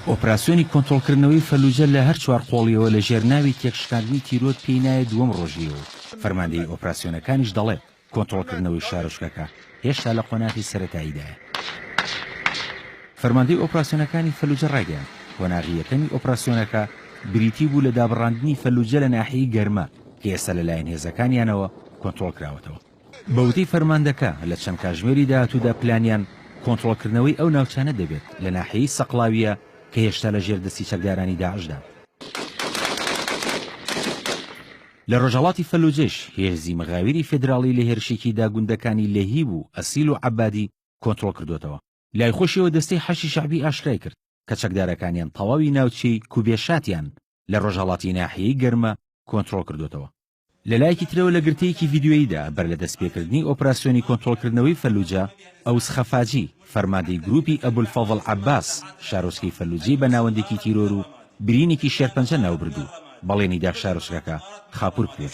ئۆپراسیۆنی کۆنترۆڵکردنەوەی فەلوجە لە هەر چوار قۆڵیەوە لە ژێر ناوی تێکشکاندنی تیرۆر پێی نایە دووەم ڕۆژیەوە و فەرماندەیی ئۆپراسیۆنەکانیش دەڵێت کۆنترۆڵکردنەوەی شارۆچکەکە هێشتا لە قۆناغی سەرەتاییدایە. فەرماندەی ئۆپراسیۆنەکانی فەلوجە ڕایگەیاند، قۆناغی یەکەمی ئۆپراسیۆنەکە بریتی بوو لە دابڕاندنی فەلوجە لە ناحیەی گەرمە کە ئێستا لەلایەن هێزەکانیانەوە کۆنترۆڵکراوەتەوە. بە وتەی فەرماندەکە، لە چەند کاژمێری داهاتوودا پلانیان کۆنترۆڵکردنەوەی ئەو ناوچانە دەبێت لە ناحیەی سەقڵاوییە کە هێشتا لە ژێر دەستی چەکدارانی داعشدان. لە ڕۆژهەڵاتی فەلوجەش هێزی مغاویری فێدراڵی لە هێرشێکیدا گوندەکانی لەهیب و ئەسیل و عەبادی کۆنترۆڵ کردۆتەوە. لای خۆشیەوە دەستەی حەشدی شەعبی ئاشکرای کرد کە چەکدارەکانیان تەواوی ناوچەی کوبێشاتیان لە ڕۆژهەڵاتی ناحیەی گەرمە کۆنترۆڵ کردۆتەوە. لە لایەکی ترەوە لە گرتەیەکی ڤیدیۆییدا بەر لە دەستپێکردنی ئۆپراسیۆنی کۆنترۆڵکردنەوەی فەلوجە، ئەوس خەفاجی، فەرماندەی گروپی ئەبولفەزڵ عەباس، شارۆچکەی فەلوجەی بە ناوەندێکی تیرۆر و برینێکی شێرپەنجە ناوبرد و بەڵێنی دا شارۆچکەکە خاپوور بکرێت.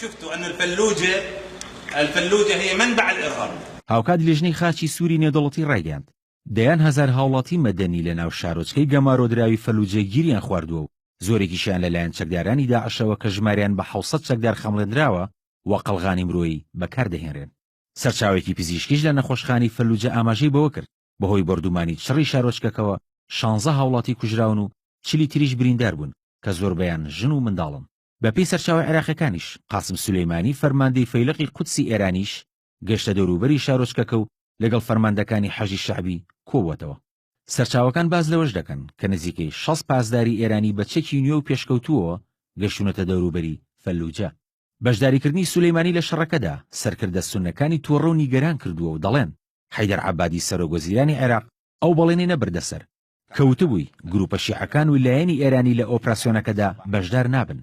هاوکات لیژنەی خاچی سووری نێودەوڵەتی ڕایگەیاند، دەیان هەزار هاوڵاتی مەدەنی لەناو شارۆچکەی گەمارۆدراوی فەلوجە گیریان خواردووە و زۆرێکیشیان لەلایەن چەکدارانی داعشەوە کە ژمارەیان بە 700 چەکدار خەمڵێندراوە و قەڵغانی مرۆیی بەکاردەهێنرێن. سەرچاوەیەکی پزیشکیش لە نەخۆشخانەی فەلوجە ئاماژەی بەوە کرد، بەهۆی بۆردومانی چڕی شارۆچکەکەوە شانزە هاوڵاتی کوژراون و چلی تریش بریندار بوون کە زۆربەیان ژن و منداڵن. بەپێی سەرچاوە عێراقیەکانیش، قاسم سولەیمانی فەرماندەی فەیلەقی قودسی ئێرانیش گەشتە دەوروبەری شارۆچکەکە و لەگەڵ فەرماندەکانی حەشدی شەعبی کۆبووەتەوە. سەرچاوەکان باس لەوەش دەکەن کە نزیکەی 60 پاسداری ئێرانی بە چەکی نوێ و پێشکەوتووەوە گەشتوونەتە دەوروبەری فەلوجە. بەشداریکردنی سولەیمانی لە شەڕەکەدا سەرکردە سوننەکانی تووڕە و نیگەران کردووە و دەڵێن حەیدەر عەبادی سەرۆکوەزیرانی عێراق ئەو بەڵێنەی نەبردە سەر کە وتبووی گروپە شیعەکان و لایەنی ئێرانی لە ئۆپراسیۆنەکەدا بەشدار نابن،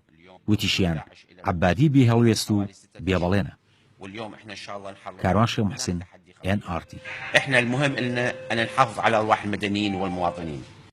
وتیشیان عەبادی بێ هەڵوێست و بێ بەڵێنە. کاروان شێخ موحسین، ئێن ئاڕ تی.